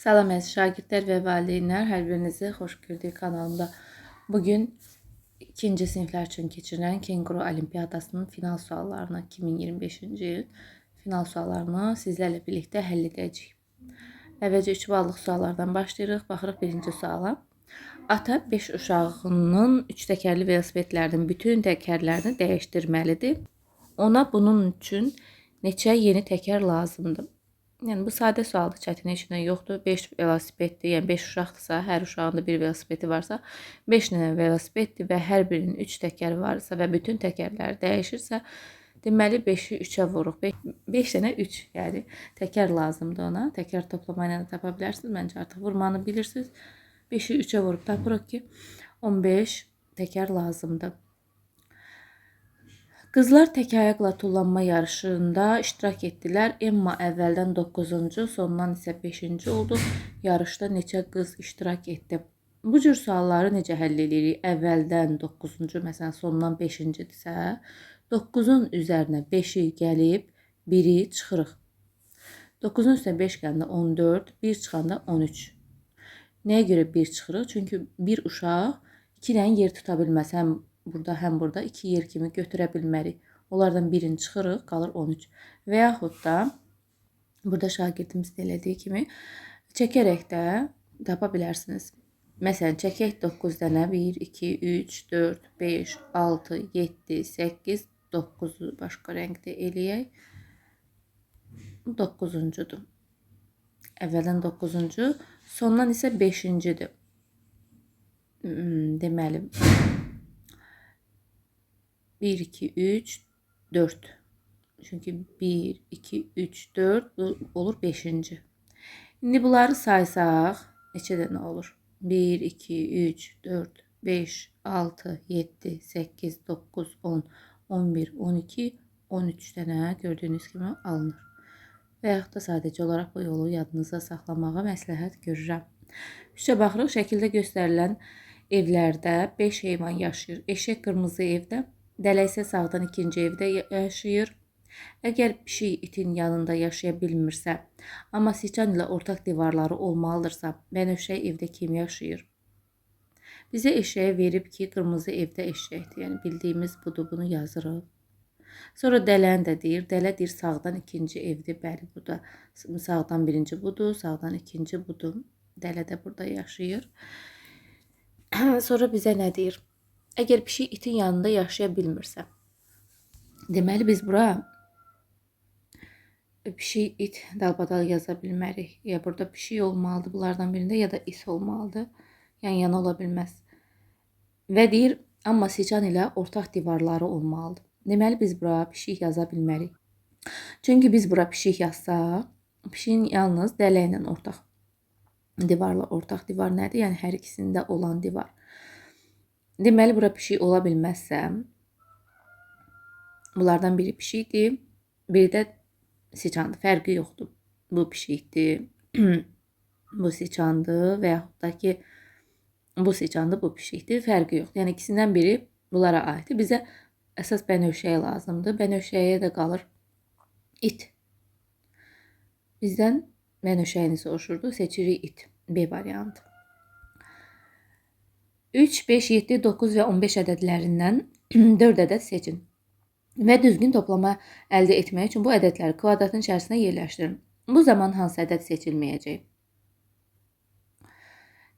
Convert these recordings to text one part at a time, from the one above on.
Salam əziz şagirdlər və valideynlər, hər birinizi xoş gördük kanalımda. Bugün ikinci siniflər üçün keçirilən Kenguru Olimpiyadasının final suallarını 2025-ci il final suallarını sizlərlə birlikdə həll edəcəyik. Əvvəlcə 3 ballıq suallardan başlayırıq. Baxırıq birinci suala. Ata 5 uşağının 3 təkərli velosipedlərinin bütün təkərlərini dəyişdirməlidir. Ona bunun üçün neçə yeni təkər lazımdır? Yəni bu sadə sualdır, çətin heç nə yoxdur. 5 velosipeddir, yəni 5 uşaqdırsa, hər uşağın da bir velosipedi varsa, 5 dənə velosipeddir və hər birinin 3 təkəri varsa və bütün təkərlər dəyişirsə, deməli 5-i 3-ə vururuq. 5 dənə 3, yəni təkər lazımdır ona. Təkər toplama ilə də tapa bilərsiniz. Məncə artıq vurmanı bilirsiniz. 5-i 3-ə vurub tapırıq ki, 15 təkər lazımdır. Qızlar tək ayaqla tullanma yarışında iştirak etdilər. Emma əvvəldən 9-cu, sondan isə 5-ci oldu. Yarışda neçə qız iştirak etdi? Bu cür sualları necə həll edirik? Əvvəldən 9-cu, məsələn, sondan 5-cidirsə, 9-un üzərinə 5-i gəlib 1-i çıxırıq. 9-un üstünə 5 gələndə 14, 1 çıxanda 13. Nəyə görə 1 çıxırıq? Çünki bir uşaq 2 dənə yer tuta bilməz. Həm burada, həm burada 2 yer kimi götürə bilmərik. Onlardan birini çıxırıq, qalır 13. Və yaxud da burada şagirdimizin elədiyi kimi çəkərək də tapa bilərsiniz. Məsələn, çəkək 9 dənə 1, 2, 3, 4, 5, 6, 7, 8, 9-u başqa rəngdə eləyək. 9-uncudur. Əvvəldən 9-uncu, sondan isə 5-cidir. Deməli 1, 2, 3, 4. Çünki 1, 2, 3, 4 bu olur 5-ci. İndi bunları saysaq neçə dənə olur? 1, 2, 3, 4, 5, 6, 7, 8, 9, 10, 11, 12, 13 dənə gördüyünüz kimi alınır. Və yaxud da sadəcə olaraq bu yolu yadınıza saxlamağa məsləhət görürəm. Üçə baxırıq, şəkildə göstərilən evlərdə 5 heyvan yaşayır. Eşək qırmızı evdə, dələ isə sağdan ikinci evdə yaşayır. Əgər pişik itin yanında yaşaya bilmirsə, amma siçan ilə ortaq divarları olmalıdırsa, bənövşəyi evdə kim yaşayır? Bizə eşəyi verib ki, qırmızı evdə eşəkdir. Yəni bildiyimiz budur, bunu yazırıq. Sonra dələni də deyir. Dələ deyir sağdan ikinci evdir. Bəli, bu da sağdan birinci budur, sağdan ikinci budur. Dələ də burada yaşayır. Sonra bizə nə deyir? Əgər pişik itin yanında yaşaya bilmirsə, deməli biz bura pişik, it dalbadal yaza bilmərik. Ya burada pişik olmalıdır bunlardan birində, ya da it olmalıdır. Yan-yana ola bilməz. Və deyir, amma siçan ilə ortaq divarları olmalıdır. Deməli biz bura pişik yaza bilmərik. Çünki biz bura pişik yazsaq, pişiyin yalnız dələ ilə ortaq divarla ortaq divar nədir? Yəni hər ikisində olan divar. Deməli bura pişik ola bilməzsə, bunlardan biri pişikdir, biri də siçandır. Fərqi yoxdur. Bu pişikdir, bu siçandır və yaxud da ki, bu siçandır, bu pişikdir. Fərqi yoxdur. Yəni ikisindən biri bunlara aiddir. Bizə əsas bənövşəyi lazımdır. Bənövşəyə də qalır it. Bizdən bənövşəyini soruşurdu. Seçirik it. B variantı. 3, 5, 7, 9 və 15 ədədlərindən 4 ədəd seçin. Və düzgün toplama əldə etmək üçün bu ədədləri kvadratın içərisinə yerləşdirin. Bu zaman hansı ədəd seçilməyəcək?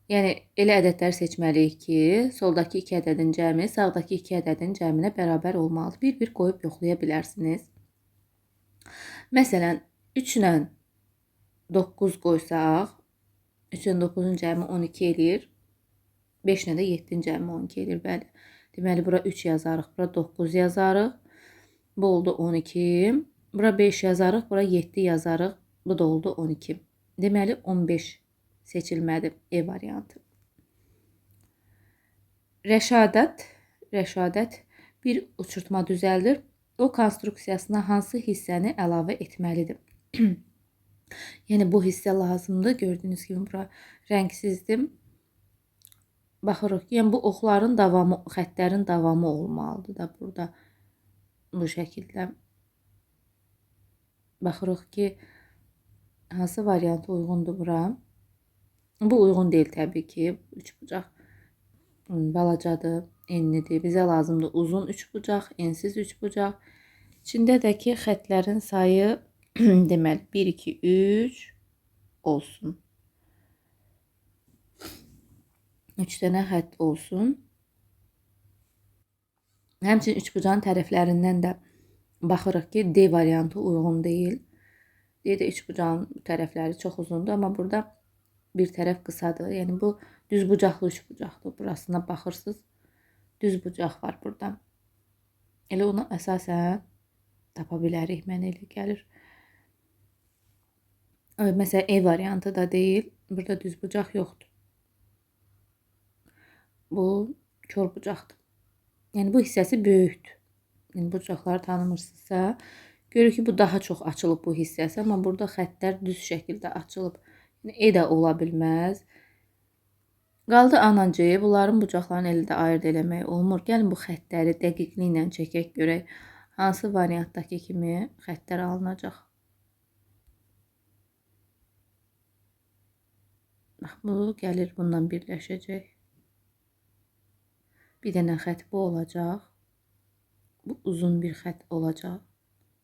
Yəni elə ədədlər seçməliyik ki, soldakı 2 ədədin cəmi sağdakı 2 ədədin cəminə bərabər olmalıdır. Bir-bir qoyub yoxlaya bilərsiniz. Məsələn, 3 ilə 9 qoysaq, 3 ilə 9-un cəmi 12 eləyir. 5 ilə də 7-nin cəmi 12 eləyir. Bəli. Deməli, bura 3 yazarıq, bura 9 yazarıq. Bu oldu 12. Bura 5 yazarıq, bura 7 yazarıq. Bu da oldu 12. Deməli, 15 seçilmədi. E variantı. Rəşadət bir uçurtma düzəldir. O konstruksiyasına hansı hissəni əlavə etməlidir? Yəni bu hissə lazımdır. Gördüyünüz kimi bura rəngsizdir. Baxırıq ki, yəni bu oxların davamı, xəttlərin davamı olmalıdır da burada bu şəkildə. Baxırıq ki, hansı variant uyğundur bura? Bu uyğun deyil təbii ki. Üçbucaq balacadır, enlidir. Bizə lazımdır uzun üçbucaq, ensiz üçbucaq. İçində də ki, xətlərin sayı deməli 1, 2, 3 olsun. 3 dənə xətt olsun. Həmçinin üçbucağın tərəflərindən də baxırıq ki, D variantı uyğun deyil. D-də üçbucağın tərəfləri çox uzundur, amma burada bir tərəf qısadır. Yəni bu düzbucaqlı üçbucaqdır. Burasına baxırsınız, düz bucaq var burada. Elə ona əsasən tapa bilərik, mənə elə gəlir. Məsələn, E variantı da deyil. Burada düz bucaq yoxdur. Bu kor bucaqdır. Yəni bu hissəsi böyükdür. Yəni bucaqları tanımırsınızsa, görür ki, bu daha çox açılıb bu hissəsi, amma burada xəttlər düz şəkildə açılıb. Yəni E də ola bilməz. Qaldı A ilə C. Bunların bucaqlarını elə də ayırd eləmək olmur. Gəlin bu xəttləri dəqiqliklə çəkək görək hansı variantdakı kimi xəttlər alınacaq. Bax, bu gəlir bundan birləşəcək. Bir dənə xətt bu olacaq. Bu uzun bir xətt olacaq.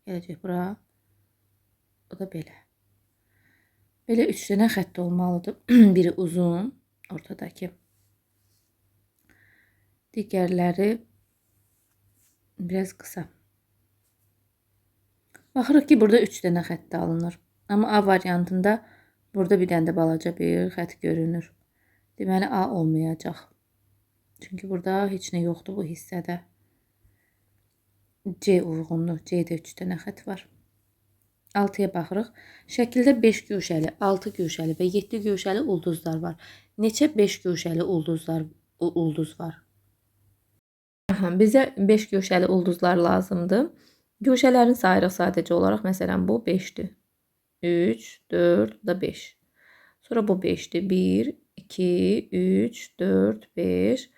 Gələcək bura. O da belə. Belə 3 dənə xətt olmalıdır. Biri uzun, ortadakı. Digərləri biraz qısa. Baxırıq ki, burada 3 dənə xətt alınır. Amma A variantında burada bir dənə də balaca bir xətt görünür. Deməli, A olmayacaq. Çünki burada heç nə yoxdur bu hissədə. C uyğundur. C-də 3 dənə xətt var. 6-ya baxırıq. Şəkildə 5 güşəli, 6 güşəli və 7 güşəli ulduzlar var. Neçə 5 güşəli ulduz var? Aha, bizə 5 güşəli ulduzlar lazımdır. Güşələrini sayırıq sadəcə olaraq. Məsələn, bu 5-dir. 3, 4, bu da 5. Sonra bu 5-dir. 1, 2, 3, 4, 5.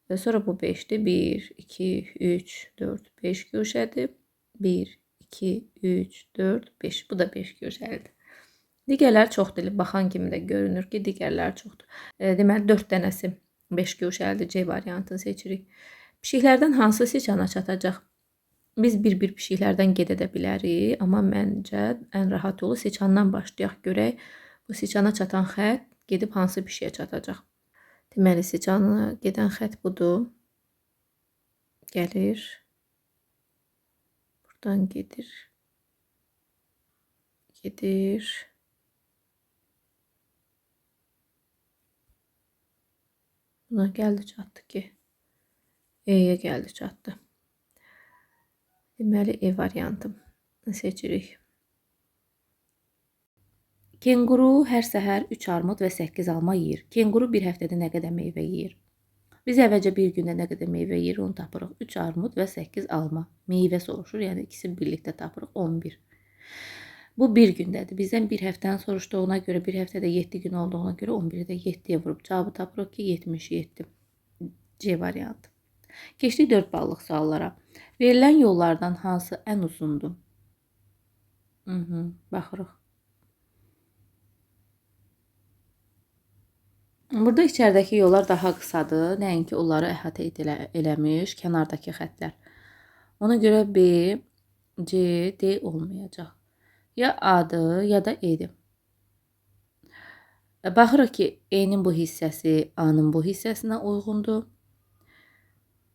Və sonra bu 5-dir. 1, 2, 3, 4, 5 güşədir. 1, 2, 3, 4, 5. Bu da 5 güşəlidir. Digərləri çoxdur. Baxan kimi də görünür ki, digərləri çoxdur. Deməli, 4 dənəsi 5 güşəlidir. C variantını seçirik. Pişiklərdən hansı siçana çatacaq? Biz bir-bir pişiklərdən gedə də bilərik, amma məncə ən rahat yolu siçandan başlayaq görək. Bu siçana çatan xətt gedib hansı pişiyə çatacaq? Deməli, siçana gedən xətt budur. Gəlir. Buradan gedir. Gedir. Buna gəldi, çatdı ki. E-yə gəldi, çatdı. Deməli, E variantı seçirik. Kenguru hər səhər 3 armud və 8 alma yeyir. Kenguru bir həftədə nə qədər meyvə yeyir? Biz əvvəlcə bir gündə nə qədər meyvə yeyir, onu tapırıq. 3 armud və 8 alma. Meyvə soruşur, yəni ikisini birlikdə tapırıq. 11. Bu bir gündədir. Bizdən bir həftəni soruşduğuna görə, bir həftədə 7 gün olduğuna görə 11-i də 7-yə vurub cavabı tapırıq ki, 77. C variantı. Keçdik 4 ballıq suallara. Verilən yollardan hansı ən uzundur? Baxırıq. Burada içəridəki yollar daha qısadır. Nəinki onları əhatə eləmiş kənardakı xəttlər. Ona görə B, C, D olmayacaq. Ya A-dır, ya da E-dir. Baxırıq ki, E-nin bu hissəsi A-nın bu hissəsinə uyğundur.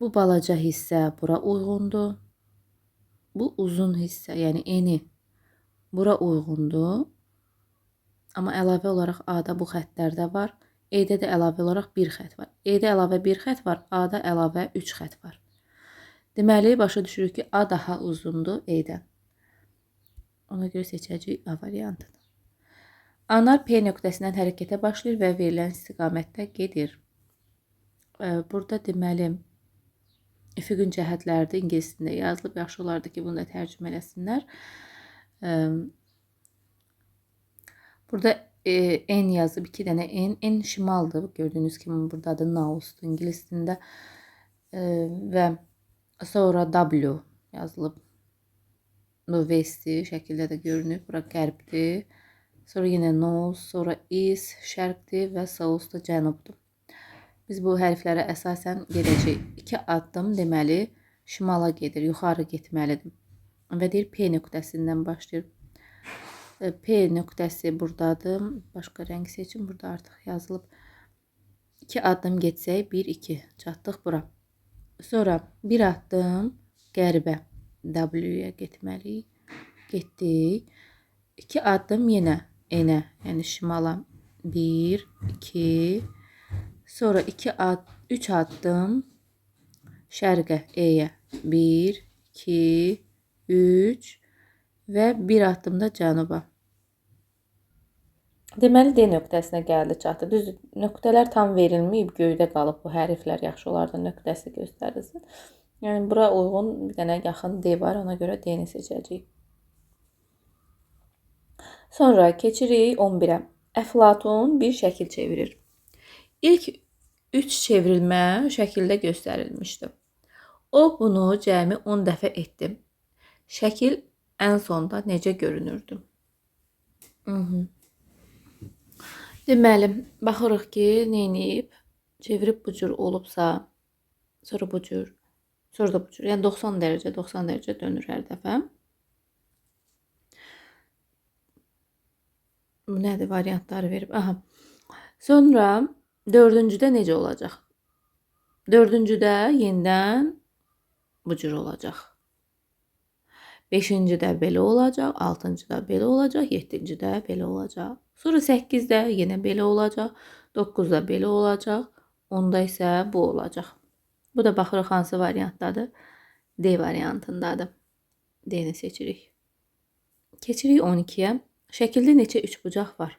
Bu balaca hissə bura uyğundur. Bu uzun hissə, yəni eni bura uyğundur. Amma əlavə olaraq A-da bu xəttlərdə var. E-də də əlavə olaraq bir xətt var. E-də əlavə bir xətt var, A-da əlavə 3 xətt var. Deməli, başa düşürük ki, A daha uzundur E-dən. Ona görə seçəcəyik A variantını. Anar P nöqtəsindən hərəkətə başlayır və verilən istiqamətdə gedir. Burada deməli, üfüqün cəhətləri də ingilis dilində yazılıb. Yaxşı olardı ki, bunu da tərcümə eləsinlər. Burada N yazıb, 2 dənə N. N şimaldır. Gördüyünüz kimi buradadır Nausdur ingilis dilində. Və sonra W yazılıb. Bu West'dir. Şəkildə də görünür. Bura qərbdir. Sonra yenə North, sonra East, şərqdir və South da cənubdur. Biz bu hərflərə əsasən gedəcəyik. 2 addım deməli şimala gedir, yuxarı getməlidir. Və deyir P nöqtəsindən başlayır. P nöqtəsi buradadır. Başqa rəng seçim. Burada artıq yazılıb. 2 addım getsək 1, 2 çatdıq bura. Sonra 1 addım qərbə W-yə getməliyik. Getdik. 2 addım yenə N-ə, yəni şimala. 1, 2. Sonra 3 addım şərqə, E-yə. 1, 2, 3 və 1 addım da cənuba. Deməli, D nöqtəsinə gəldi, çatdı. Düzdür, nöqtələr tam verilməyib, göydə qalıb bu hərflər. Yaxşı olardı nöqtəsi göstərilsin. Yəni, bura uyğun bir dənə yaxın D var, ona görə D-ni seçəcəyik. Sonra keçirik 11-ə. Əflatun bir şəkil çevirir. İlk 3 çevrilmə şəkildə göstərilmişdi. O bunu cəmi 10 dəfə etdi. Şəkil ən sonda necə görünürdü? Deməli, baxırıq ki, neyniyib? Çevirib bu cür olubsa, sonra bu cür, sonra da bu cür. Yəni 90 dərəcə, 90 dərəcə dönür hər dəfə. Bu nədir? Variantları verib. Aha. Sonra dördüncüdə necə olacaq? Dördüncüdə yenidən bu cür olacaq. Beşincidə belə olacaq, altıncıda belə olacaq, yeddincidə belə olacaq. Sonra 8-də yenə belə olacaq, 9-da belə olacaq, 10-da isə bu olacaq. Bu da baxırıq hansı variantdadır? D variantındadır. D-ni seçirik. Keçirik 12-yə. Şəkildə neçə üçbucaq var?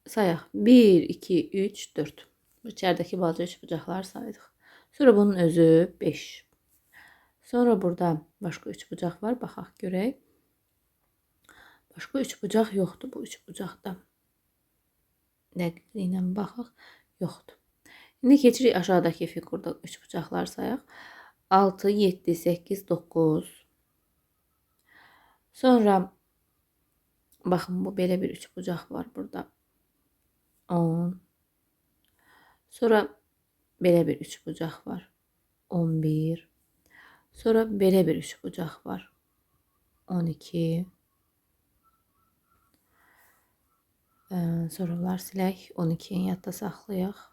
Sayaq. 1, 2, 3, 4. Bu içəridəki balaca üçbucaqları saydıq. Sonra bunun özü 5. Sonra burada başqa üçbucaq var. Baxaq görək. Başqa üçbucaq yoxdur bu üçbucaqda. Dəqiqliklə baxaq. Yoxdur. İndi keçirik aşağıdakı fiqurda üçbucaqlar sayaq. 6, 7, 8, 9. Sonra baxın bu belə bir üçbucaq var burada. 10. Sonra belə bir üçbucaq var. 11. Sonra belə bir üçbucaq var. 12. Sonra bunlar silək. 12-ni yadda saxlayaq.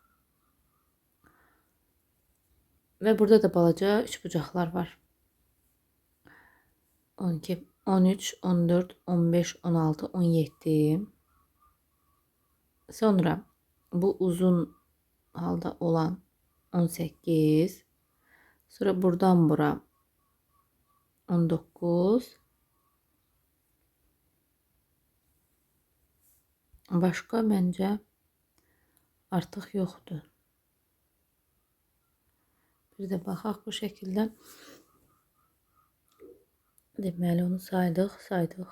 Və burada da balaca üçbucaqlar var. 12, 13, 14, 15, 16, 17. Sonra bu uzun halda olan 18. Sonra buradan bura 19. Başqa məncə artıq yoxdur. Bir də baxaq bu şəkildə. Deməli, onu saydıq, saydıq.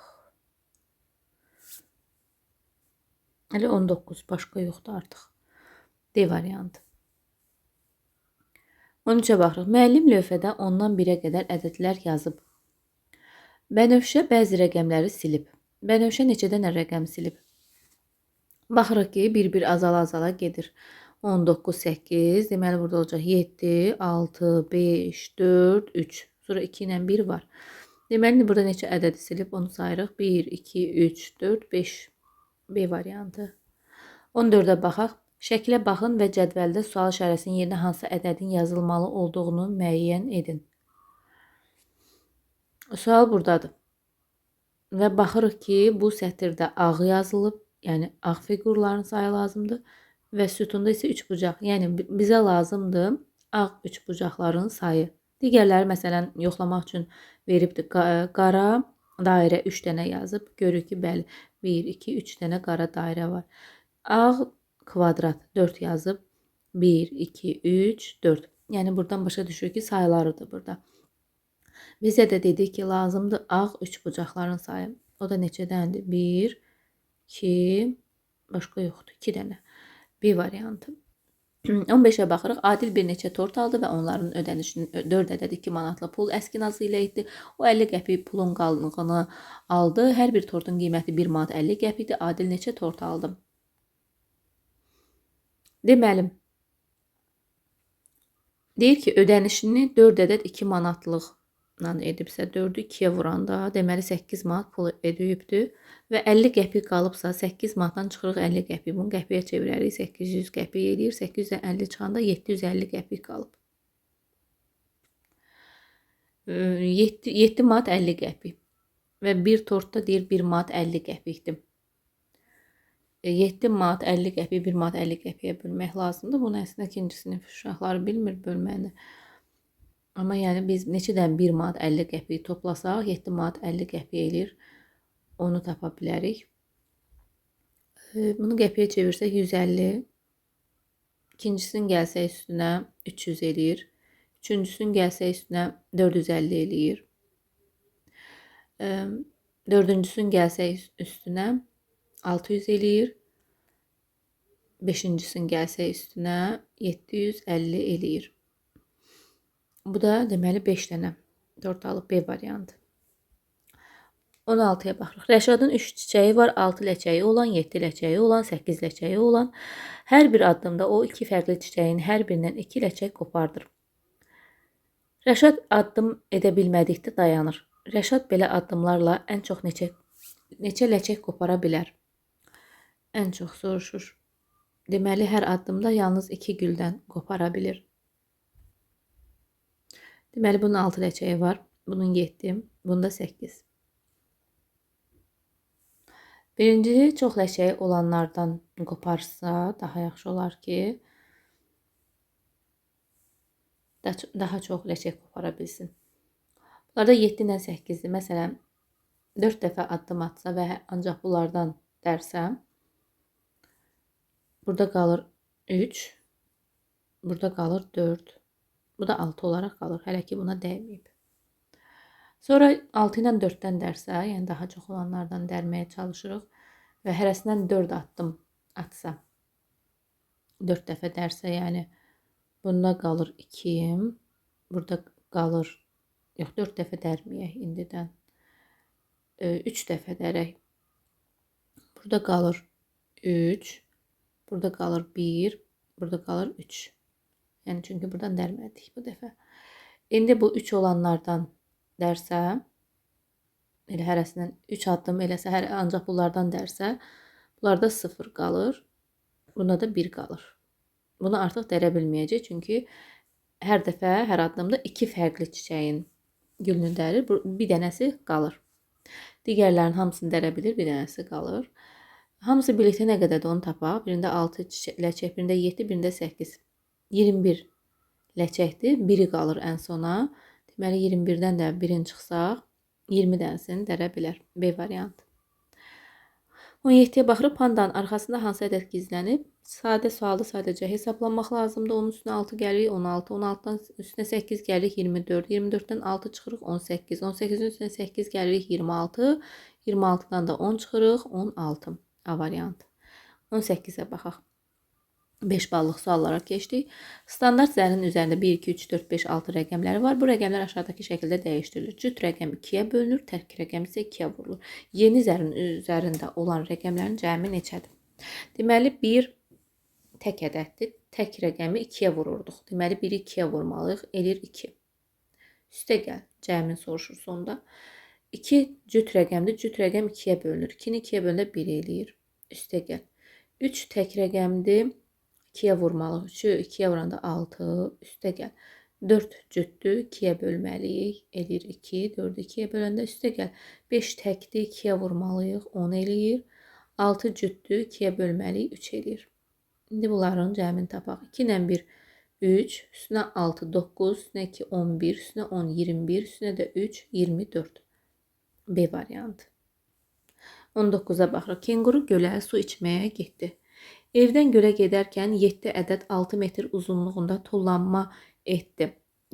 Hələ 19, başqa yoxdur artıq. D variantı. 13-ə baxırıq. Müəllim lövhədə 10-dan 1-ə qədər ədədlər yazıb. Bənövşə bəzi rəqəmləri silib. Bənövşə neçə dənə rəqəm silib? Baxırıq ki, bir-bir azala-azala gedir. 19, 8. Deməli, burada olacaq 7, 6, 5, 4, 3. Sonra 2 ilə 1 var. Deməli, burada neçə ədədi silib, onu sayırıq. 1, 2, 3, 4, 5. B variantı. 14-ə baxaq. Şəklə baxın və cədvəldə sual işarəsinin yerinə hansı ədədin yazılmalı olduğunu müəyyən edin. Sual buradadır. Və baxırıq ki, bu sətirdə ağ yazılıb, yəni ağ fiqurların sayı lazımdır və sütunda isə üçbucaq. Yəni bizə lazımdır ağ üçbucaqların sayı. Digərləri məsələn yoxlamaq üçün veribdir. Qara dairə 3 dənə yazıb. Görürük ki, bəli, 1, 2, 3 dənə qara dairə var. Ağ kvadrat 4 yazıb. 1, 2, 3, 4. Yəni buradan başa düşür ki, sayılarıdır burada. Bizə də dedik ki, lazımdır ağ üçbucaqların sayı. O da neçə dənədir? 1, 2, başqa yoxdur. 2 dənə. B variantı. 15-ə baxırıq. Adil bir neçə tort aldı və onların ödənişini 4 ədəd 2 manatlıq pul əskinazı ilə etdi. O 50 qəpik pulun qalığını aldı. Hər bir tortun qiyməti 1 manat 50 qəpikdir. Adil neçə tort aldı? Deməli, deyir ki, ödənişini 4 ədəd 2 manatlıqla edibsə, 4-ü 2-yə vuranda, deməli 8 manat pul edibdir və 50 qəpik qalıbsa, 8 manatdan çıxırıq 50 qəpik. Bunu qəpiyə çevirərik, 800 qəpik eləyir. 850 çıxanda 750 qəpik qalıb. 7 manat 50 qəpik və bir tortda deyir 1 manat 50 qəpikdir. 7 manat 50 qəpik 1 manat 50 qəpiyə bölmək lazımdır. Bunu əslində ikinci sinif uşaqları bilmir bölməni. Amma yəni biz neçədən 1 manat 50 qəpik toplasaq 7 manat 50 qəpik eləyir. Onu tapa bilərik. Bunu qəpiyə çevirsək 150. İkincisinin gəlsək üstünə 300 eləyir. Üçüncüsünün gəlsək üstünə 450 eləyir. Dördüncüsünün gəlsək üstünə 600 eləyir. Beşincisinin gəlsək üstünə 750 eləyir. Bu da deməli 5 dənə tort alıb B variantı. 16-ya baxırıq. Rəşadın 3 çiçəyi var, 6 ləçəyi olan, 7 ləçəyi olan, 8 ləçəyi olan. Hər bir addımda o 2 fərqli çiçəyin hər birindən 2 ləçək qopardır. Rəşad addım edə bilmədikdə dayanır. Rəşad belə addımlarla ən çox neçə ləçək qopara bilər? Ən çox soruşur. Deməli, hər addımda yalnız 2 güldən qopara bilir. Deməli, bunun 6 ləçəyi var. Bunun 7, bunda 8. Birinci çox ləçəyi olanlardan qoparsa daha yaxşı olar ki, daha çox ləçək qopara bilsin. Bunlarda 7 ilə 8-dir. Məsələn, 4 dəfə addım atsa və ancaq bunlardan dərsə, burada qalır 3, burada qalır 4. Bu da 6 olaraq qalır. Hələ ki, buna dəyməyib. Sonra 6 ilə 4-dən dərsə, yəni daha çox olanlardan dərməyə çalışırıq və hərəsindən 4 addım atsa, 4 dəfə dərsə, yəni bunda qalır 2, burada qalır, yox, 4 dəfə dərməyək indidən, 3 dəfə dərək. Burada qalır 3, burada qalır 1, burada qalır 3. Yəni, çünki buradan dərmədik bu dəfə. İndi bu 3 olanlardan dərsə, elə hərəsindən 3 addım eləsə, ancaq bunlardan dərsə, bunlarda 0 qalır, bunda da 1 qalır. Bunu artıq dərə bilməyəcək, çünki hər dəfə, hər addımda 2 fərqli çiçəyin gülünü dərir, bir dənəsi qalır. Digərlərinin hamısını dərə bilir, bir dənəsi qalır. Hamısı birlikdə nə qədərdir onu tapaq. Birində 6 ləçək, birində 7, birində 8. 21 ləçəkdir. Biri qalır ən sona. Deməli, 21-dən də birini çıxsaq, 20 dənəsini dərə bilər. B variantı. 17-yə baxırıq. Pandanın arxasında hansı ədəd gizlənib? Sadə sualda sadəcə hesablamaq lazımdır. Onun üstünə 6 gəlirik, 16. 16-dan üstünə 8 gəlirik, 24. 24-dən 6 çıxırıq, 18. 18-in üstünə 8 gəlirik, 26. 26-dan da 10 çıxırıq, 16. A variantı. 18-ə baxaq. 5 ballıq suallara keçdik. Standart zərin üzərində 1, 2, 3, 4, 5, 6 rəqəmləri var. Bu rəqəmlər aşağıdakı şəkildə dəyişdirilir. Cüt rəqəm 2-yə bölünür, tək rəqəm isə 2-yə vurulur. Yeni zərin üzərində olan rəqəmlərin cəmi neçədir? Deməli, 1 tək ədəddir. Tək rəqəmi 2-yə vururduq. Deməli, 1-i 2-yə vurmalıyıq. Eləyir 2. Üstə gəl. Cəmin soruşur sonda. 2 cüt rəqəmdir. Cüt rəqəm 2-yə bölünür. 2-ni 2-yə bölündə 1 eləyir. Üstə gəl. 3 tək rəqəmdir. 2-yə vurmalıyıq. 3-ü 2-yə vuranda 6. Üstə gəl. 4 cütdür. 2-yə bölməliyik. Eləyir 2. 4-ü 2-yə böləndə üstə gəl. 5 təkdir. 2-yə vurmalıyıq. 10 eləyir. 6 cütdür. 2-yə bölməliyik. 3 eləyir. İndi bunların cəmini tapaq. 2 ilə 1, 3. Üstünə 6, 9. Üstünə 2, 11. Üstünə 10, 21. Üstünə də 3, 24. B variantı. 19-a baxırıq. Kenguru gölə su içməyə getdi. Evdən gölə gedərkən 7 ədəd 6 metr uzunluğunda tullanma etdi.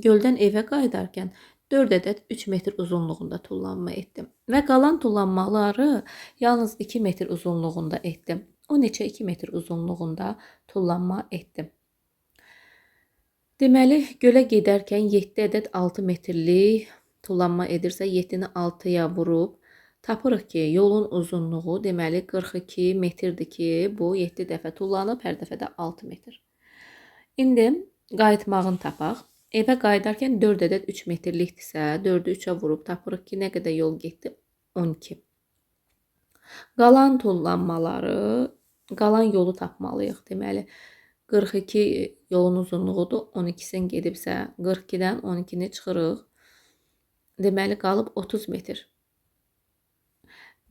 Göldən evə qayıdarkən 4 ədəd 3 metr uzunluğunda tullanma etdi. Və qalan tullanmaları yalnız 2 metr uzunluğunda etdi. O neçə 2 metr uzunluğunda tullanma etdi. Deməli, gölə gedərkən 7 ədəd 6 metrlik tullanma edirsə, 7-ni 6-ya vurub tapırıq ki, yolun uzunluğu deməli 42 metrdir ki, bu 7 dəfə tullanıb, hər dəfə də 6 metr. İndi qayıtmağını tapaq. Evə qayıdarkən 4 ədəd 3 metrlikdirsə, 4-ü 3-ə vurub tapırıq ki, nə qədər yol getdi? 12. Qalan tullanmaları, qalan yolu tapmalıyıq. Deməli, 42 yolun uzunluğudur. 12-sini gedibsə, 42-dən 12-ni çıxırıq. Deməli, qalıb 30 metr.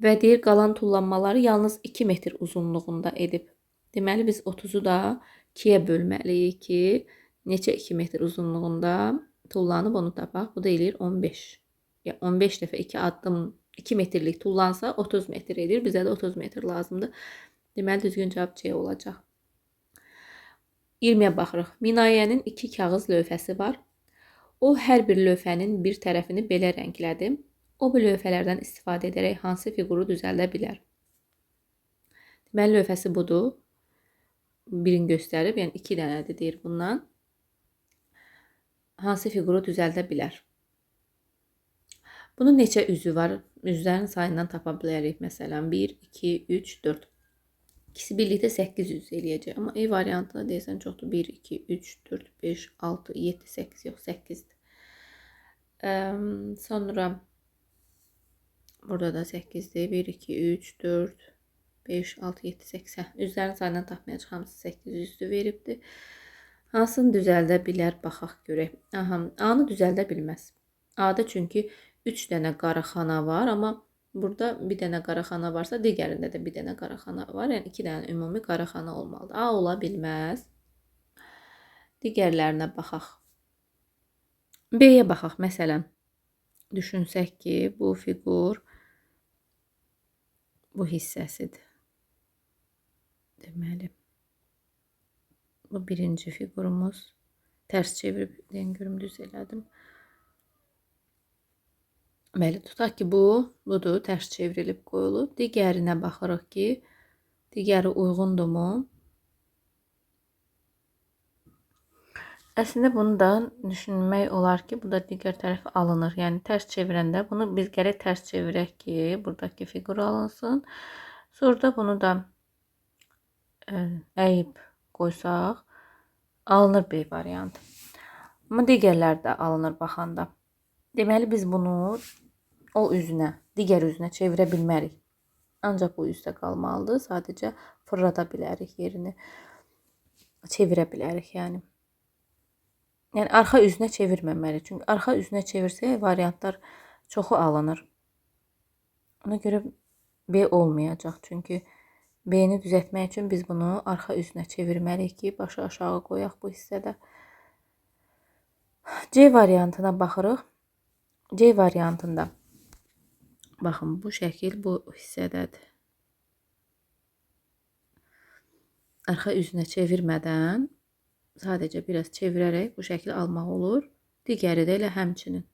Və deyir, qalan tullanmaları yalnız 2 metr uzunluğunda edib. Deməli, biz 30-u da 2-yə bölməliyik ki, neçə 2 metr uzunluğunda tullanıb onu tapaq. Bu da eləyir 15. Yəni 15 dəfə 2 addım 2 metrlik tullansa 30 metr edir. Bizə də 30 metr lazımdır. Deməli, düzgün cavab C olacaq. 20-yə baxırıq. Minayənin 2 kağız lövhəsi var. O, hər bir lövhənin bir tərəfini belə rənglədi. O, bu lövhələrdən istifadə edərək hansı fiquru düzəldə bilər? Deməli, lövhəsi budur. Birini göstərib, yəni 2 dənədir deyir bundan. Hansı fiquru düzəldə bilər? Bunun neçə üzü var? Üzlərin sayından tapa bilərik. Məsələn, 1, 2, 3, 4. İkisi birlikdə 8 üz eləyəcək. Amma E variantında deyəsən çoxdur. 1, 2, 3, 4, 5, 6, 7, 8. Yox, 8-dir. Sonra burada da 8-dir. 1, 2, 3, 4, 5, 6, 7, 8. Hə, üzlərin sayından tapmayacaq. Hamısı 8 üzdü veribdir. Hansını düzəldə bilər? Baxaq görək. Aha, A-nı düzəldə bilməz. A-da çünki 3 dənə qara xana var, amma burada bir dənə qara xana varsa, digərində də bir dənə qara xana var. Yəni 2 dənə ümumi qara xana olmalıdır. A ola bilməz. Digərlərinə baxaq. B-yə baxaq. Məsələn, düşünsək ki, bu fiqur bu hissəsidir. Deməli, bu birinci fiqurumuz. Tərs çevirib, deyən görüm düz elədim. Bəli, tutaq ki, budur, tərs çevrilib qoyulub. Digərinə baxırıq ki, digəri uyğundurmu? Əslində, bunu da düşünmək olar ki, bu da digər tərəfi alınır. Yəni, tərs çevirəndə bunu biz gərək tərs çevirək ki, buradakı fiqur alınsın. Sonra da bunu da əyib qoysaq, alınır B variantı. Amma digərləri də alınır baxanda. Deməli, biz bunu o üzünə, digər üzünə çevirə bilmərik. Ancaq bu üzdə qalmalıdır. Sadəcə fırlada bilərik yerini. Çevirə bilərik, yəni. Yəni, arxa üzünə çevirməməli. Çünki arxa üzünə çevirsək, variantlar çoxu alınır. Ona görə B olmayacaq. Çünki B-ni düzəltmək üçün biz bunu arxa üzünə çevirməliyik ki, başı aşağı qoyaq bu hissədə. C variantına baxırıq. C variantında baxın, bu şəkil bu hissədədir. Arxa üzünə çevirmədən sadəcə biraz çevirərək bu şəkli almaq olur. Digəri də elə həmçinin.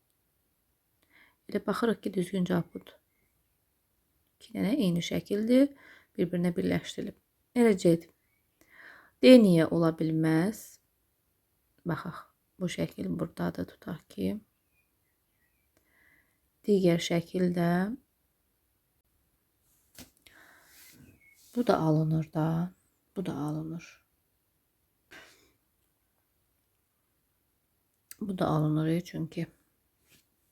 Elə baxırıq ki, düzgün cavab budur. 2 dənə eyni şəkildir. Bir-birinə birləşdirilib. Elə C-dir. D niyə ola bilməz? Baxaq. Bu şəkil buradadır, tutaq ki. Digər şəkildə bu da alınır da. Bu da alınır. Bu da alınır çünki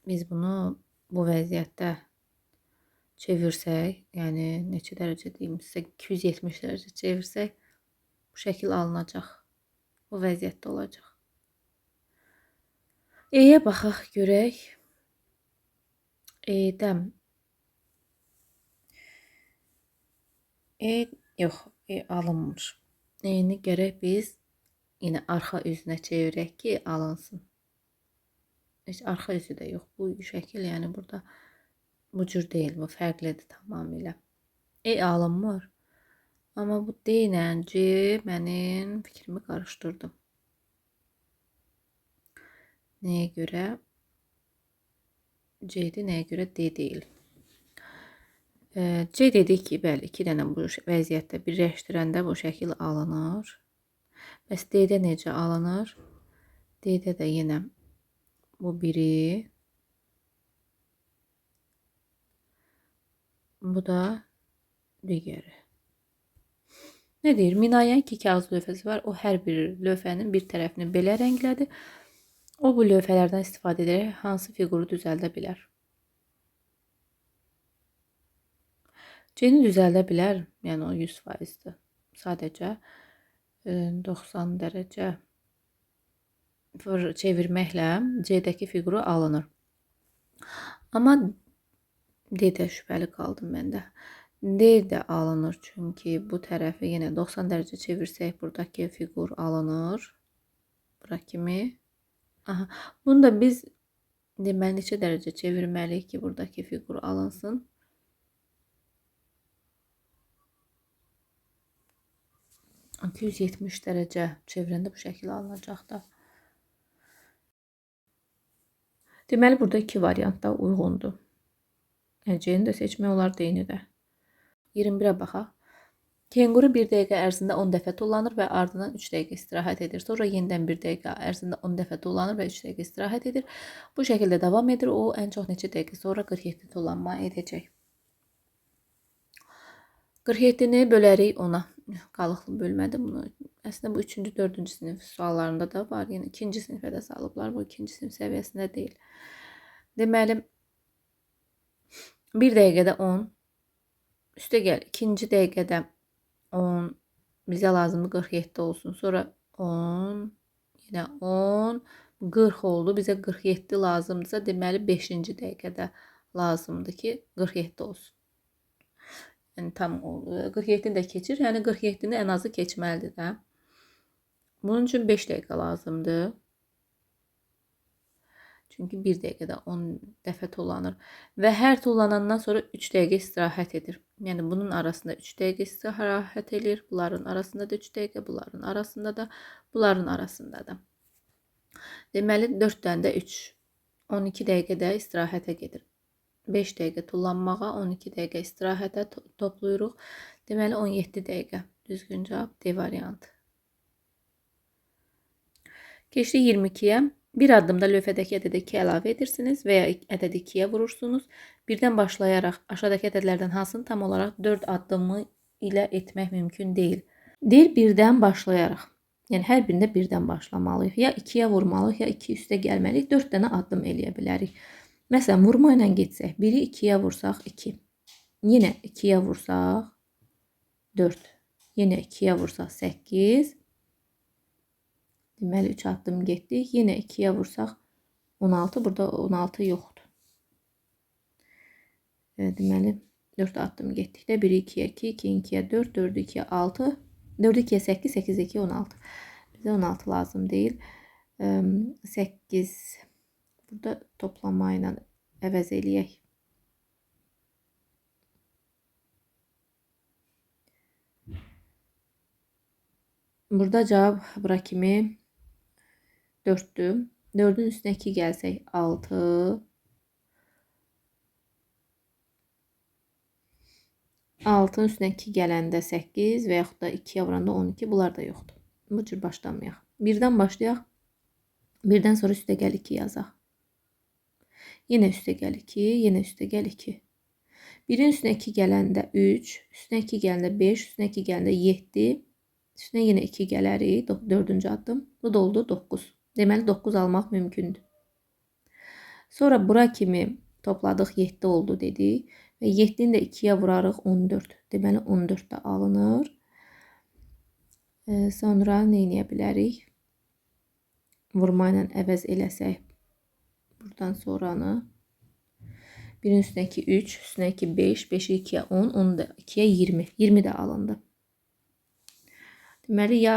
biz bunu bu vəziyyətdə çevirsək, yəni neçə dərəcə deyim sizə, 270 dərəcə çevirsək, bu şəkil alınacaq. Bu vəziyyətdə olacaq. E-yə baxaq görək. E-də E yox, E alınmır. E-ni gərək biz yenə arxa üzünə çevirək ki, alınsın. Heç arxa üzü də yox. Bu şəkil, yəni burada bu cür deyil, bu fərqlidir tamamilə. E alınmır. Amma bu D ilə C mənim fikrimi qarışdırdı. Nəyə görə C-dir, nəyə görə D deyil. C dedik ki, bəli, 2 dənə bu vəziyyətdə birləşdirəndə bu şəkil alınır. Bəs D-də necə alınır? D-də də yenə bu biri. Bu da digəri. Nə deyir? Minayənin 2 kağız lövhəsi var. O hər bir lövhənin bir tərəfini belə rənglədi. O bu lövhələrdən istifadə edərək hansı fiquru düzəldə bilər? C-ni düzəldə bilər. Yəni o 100%-dir. Sadəcə 90 dərəcə çevirməklə C-dəki fiquru alınır. Amma D-də şübhəli qaldım mən də. D də alınır çünki bu tərəfi yenə 90 dərəcə çevirsək buradakı fiqur alınır. Bura kimi. Aha. Bunu da biz deməli neçə dərəcə çevirməliyik ki, buradakı fiqur alınsın? 270 dərəcə çevirəndə bu şəkil alınacaq da. Deməli, burada iki variant da uyğundur. Yəni, C-ni də seçmək olar, D-ni də. 21-ə baxaq. Kenguru 1 dəqiqə ərzində 10 dəfə tullanır və ardından 3 dəqiqə istirahət edir. Sonra yenidən 1 dəqiqə ərzində 10 dəfə tullanır və 3 dəqiqə istirahət edir. Bu şəkildə davam edir. O, ən çox neçə dəqiqə sonra 47 tullanma edəcək. 47-ni bölərik 10-a. Qalıqlı bölmədir bunu. Əslində bu 3-cü, 4-cü sinif suallarında da var. Yəni 2-ci sinifə də salıblar. Bu 2-ci sinif səviyyəsində deyil. Deməli, 1 dəqiqədə 10. Üstə gəl, 2-ci dəqiqədə 10. Bizə lazımdır 47 olsun. Sonra 10, yenə 10, 40 oldu. Bizə 47 lazımdırsa, deməli 5-ci dəqiqədə lazımdır ki, 47 olsun. Yəni tam oldu. 47-ni də keçir. Yəni 47-ni ən azı keçməlidir də. Bunun üçün 5 dəqiqə lazımdır. Çünki 1 dəqiqədə 10 dəfə tullanır. Və hər tullanandan sonra 3 dəqiqə istirahət edir. Yəni bunun arasında 3 dəqiqə istirahət edir. Bunların arasında da 3 dəqiqə, bunların arasında da, bunların arasında da. Deməli 4 dənə də 3, 12 dəqiqə də istirahətə gedir. 5 dəqiqə tullanmağa, 12 dəqiqə istirahətə toplayırıq. Deməli 17 dəqiqə. Düzgün cavab D variantı. Keçdik 22-yə. Bir addımda lövhədəki ədədə 2 əlavə edirsiniz və ya ədədi 2-yə vurursunuz. Birdən başlayaraq aşağıdakı ədədlərdən hansını tam olaraq 4 addımı ilə etmək mümkün deyil. Deyir birdən başlayaraq. Yəni hər birində birdən başlamalıyıq. Ya 2-yə vurmalıyıq, ya 2 üstə gəlməliyik. 4 dənə addım eləyə bilərik. Məsələn, vurma ilə getsək, 1-i 2-yə vursaq 2. Yenə 2-yə vursaq 4. Yenə 2-yə vursaq 8. Deməli 3 addım getdik. Yenə 2-yə vursaq 16. Burada 16 yoxdur. Deməli 4 addım getdikdə 1-i 2-yə 2, 2-ni 2-yə 4, 4-ü 2-yə 6, 4-ü 2-yə 8, 8-i 2-yə 16. Bizə 16 lazım deyil. 8. Burada toplama ilə əvəz eləyək. Burada cavab bura kimi 4-dür. 4-ün üstünə 2 gəlsək 6. 6-nın üstünə 2 gələndə 8 və yaxud da 2-yə vuranda 12. Bunlar da yoxdur. Bu cür başlamayaq. Birdən başlayaq. Birdən sonra üstə gəl 2 yazaq. Yenə üstə gəl 2, yenə üstə gəl 2. 1-in üstünə 2 gələndə 3, üstünə 2 gələndə 5, üstünə 2 gələndə 7, üstünə yenə 2 gələrik. 4-cü addım. Bu da oldu 9. Deməli 9 almaq mümkündür. Sonra bura kimi topladıq 7 oldu dedik. Və 7-ni də 2-yə vurarıq 14. Deməli 14 də alınır. Sonra nə eləyə bilərik? Vurma ilə əvəz eləsək buradan sonranı 1-in üstünə 2 3, üstünə 2 5, 5-i 2-yə 10, 10 da 2-yə 20. 20 də alındı. Deməli ya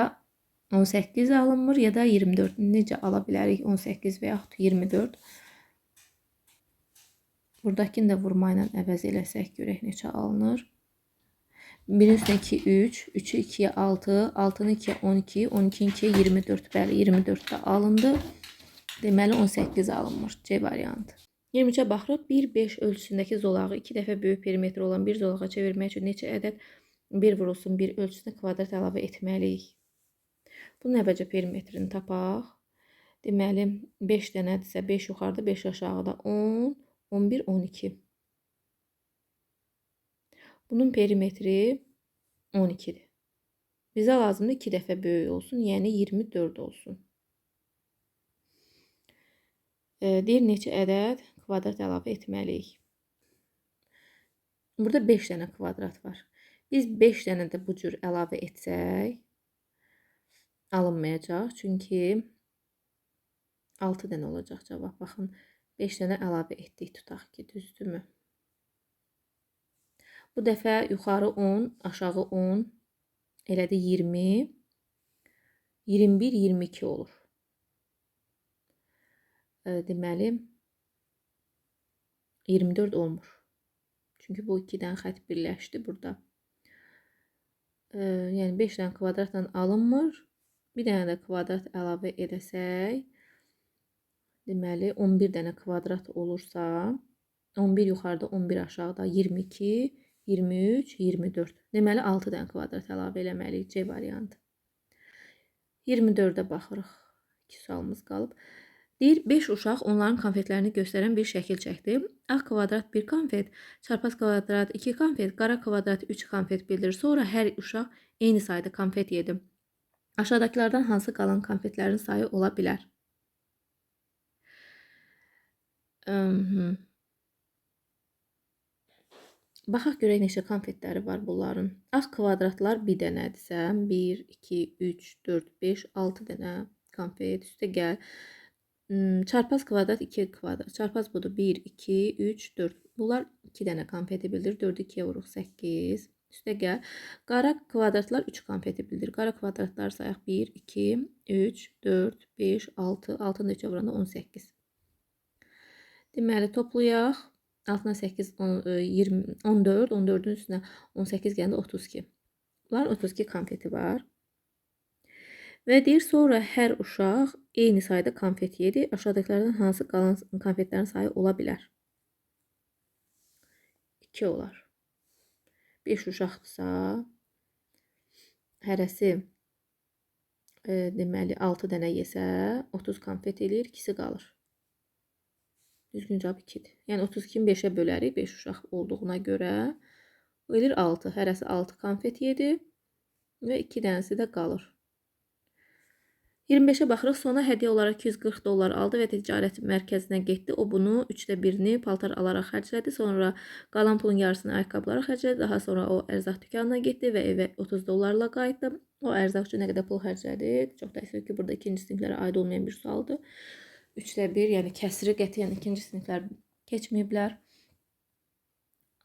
18 alınmır ya da 24. Necə ala bilərik 18 və yaxud 24? Buradakını da vurma ilə əvəz eləsək görək neçə alınır. 1-in üstünə 2 3, 3-ü 2-yə 6, 6-nı 2-yə 12, 12-ni 2-yə 24. Bəli, 24 də alındı. Deməli 18 alınmır. C variantı. 23-ə baxırıq. 1, 5 ölçüsündəki zolağı 2 dəfə böyük perimetri olan bir zolağa çevirmək üçün neçə ədəd 1 vurulsun 1 ölçüsünə kvadrat əlavə etməliyik? Bunun əvvəlcə perimetrini tapaq. Deməli, 5 dənədirsə 5 yuxarıda, 5 aşağıda 10, 11, 12. Bunun perimetri 12-dir. Bizə lazımdır 2 dəfə böyük olsun, yəni 24 olsun. Deyir, neçə ədəd kvadrat əlavə etməliyik. Burada 5 dənə kvadrat var. Biz 5 dənə də bu cür əlavə etsək, alınmayacaq. Çünki 6 dənə olacaq cavab. Baxın, 5 dənə əlavə etdik, tutaq ki, düzdürmü? Bu dəfə yuxarı 10, aşağı 10, elədi 20, 21, 22 olur. Deməli, 24 olmur. Çünki bu 2 dənə xətt birləşdi burada. Yəni 5 dənə kvadratla alınmır. Bir dənə də kvadrat əlavə edəsək, deməli 11 dənə kvadrat olursa, 11 yuxarıda, 11 aşağıda, 22, 23, 24. Deməli 6 dənə kvadrat əlavə eləməliyik. C variantı. 24-ə baxırıq. 2 sualımız qalıb. Deyir, 5 uşaq onların konfetlərini göstərən bir şəkil çəkdi. Ağ kvadrat 1 konfet, çarpaz kvadrat 2 konfet, qara kvadrat 3 konfet bildirir. Sonra hər uşaq eyni sayda konfet yedi. Aşağıdakılardan hansı qalan konfetlərin sayı ola bilər? Baxaq görək neçə konfetləri var bunların. Ağ kvadratlar bir dənədirsə, 1, 2, 3, 4, 5, 6 dənə konfet. Üstə gəl. Çarpaz kvadrat 2 kvadrat. Çarpaz budur. 1, 2, 3, 4. Bunlar 2 dənə konfeti bildirir. 4-ü 2-yə vururuq 8. Üstə gəl. Qara kvadratlar 3 konfeti bildirir. Qara kvadratlar sayaq 1, 2, 3, 4, 5, 6. 6-nı da 3-ə vuranda 18. Deməli, toplayaq. 6-na 8, 20, 14. 14-ün üstünə 18 gələndə 32. Bunların 32 konfeti var. Və deyir, sonra hər uşaq eyni sayda konfet yedi. Aşağıdakılardan hansı qalan konfetlərin sayı ola bilər? 2 olar. 5 uşaqdırsa, hərəsi deməli 6 dənə yesə, 30 konfet eləyir, ikisi qalır. Düzgün cavab 2-dir. Yəni 32-ni 5-ə bölərik, 5 uşaq olduğuna görə. Bu eləyir 6. Hərəsi 6 konfet yedi və 2 dənəsi də qalır. 25-ə baxırıq. Sona hədiyyə olaraq 240 dollar aldı və ticarət mərkəzinə getdi. O bunu 3də 1-ni paltar alaraq xərclədi. Sonra qalan pulun yarısını ayaqqabılara xərclədi. Daha sonra o ərzaq dükanına getdi və evə 30 dollarla qayıtdı. O ərzaq üçün nə qədər pul xərclədi? Çox təəssüf ki, burada ikinci siniflərə aid olmayan bir sualdır. 3də 1, yəni kəsri qətiyyən ikinci siniflər keçməyiblər.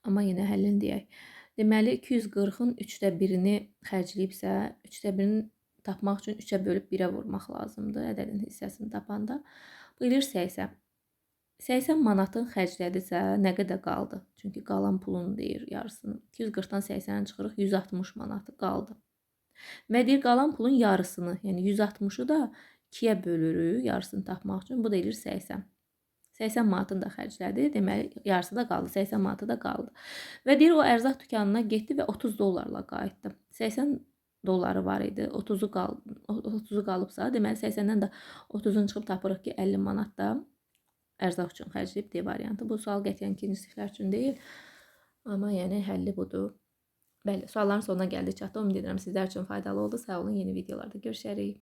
Amma yenə həllini deyək. Deməli, 240-ın 3də 1-ini xərcləyibsə, 3də 1-ini tapmaq üçün 3-ə bölüb 1-ə vurmaq lazımdır ədədin hissəsini tapanda. Bu eləyir 80. 80 manatın xərclədisə nə qədər qaldı? Çünki qalan pulun deyir yarısını. 240-dan 80-i çıxırıq, 160 manatı qaldı. Və deyir qalan pulun yarısını, yəni 160-ı da 2-yə bölürük yarısını tapmaq üçün. Bu da eləyir 80. 80 manatını da xərclədi. Deməli, yarısı da qaldı. 80 manatı da qaldı. Və deyir o ərzaq dükanına getdi və 30 dollarla qayıtdı. 80 dolları var idi. 30-u qalıbsa, deməli 80-dən də 30-un çıxıb tapırıq ki, 50 manat da ərzaq üçün xərcləyib D variantı. Bu sual qətiyyən ikinci siniflər üçün deyil. Amma yəni həlli budur. Bəli, sualların sonuna gəldik, çatdı. Ümid edirəm sizlər üçün faydalı oldu. Sağ olun, yeni videolarda görüşərik.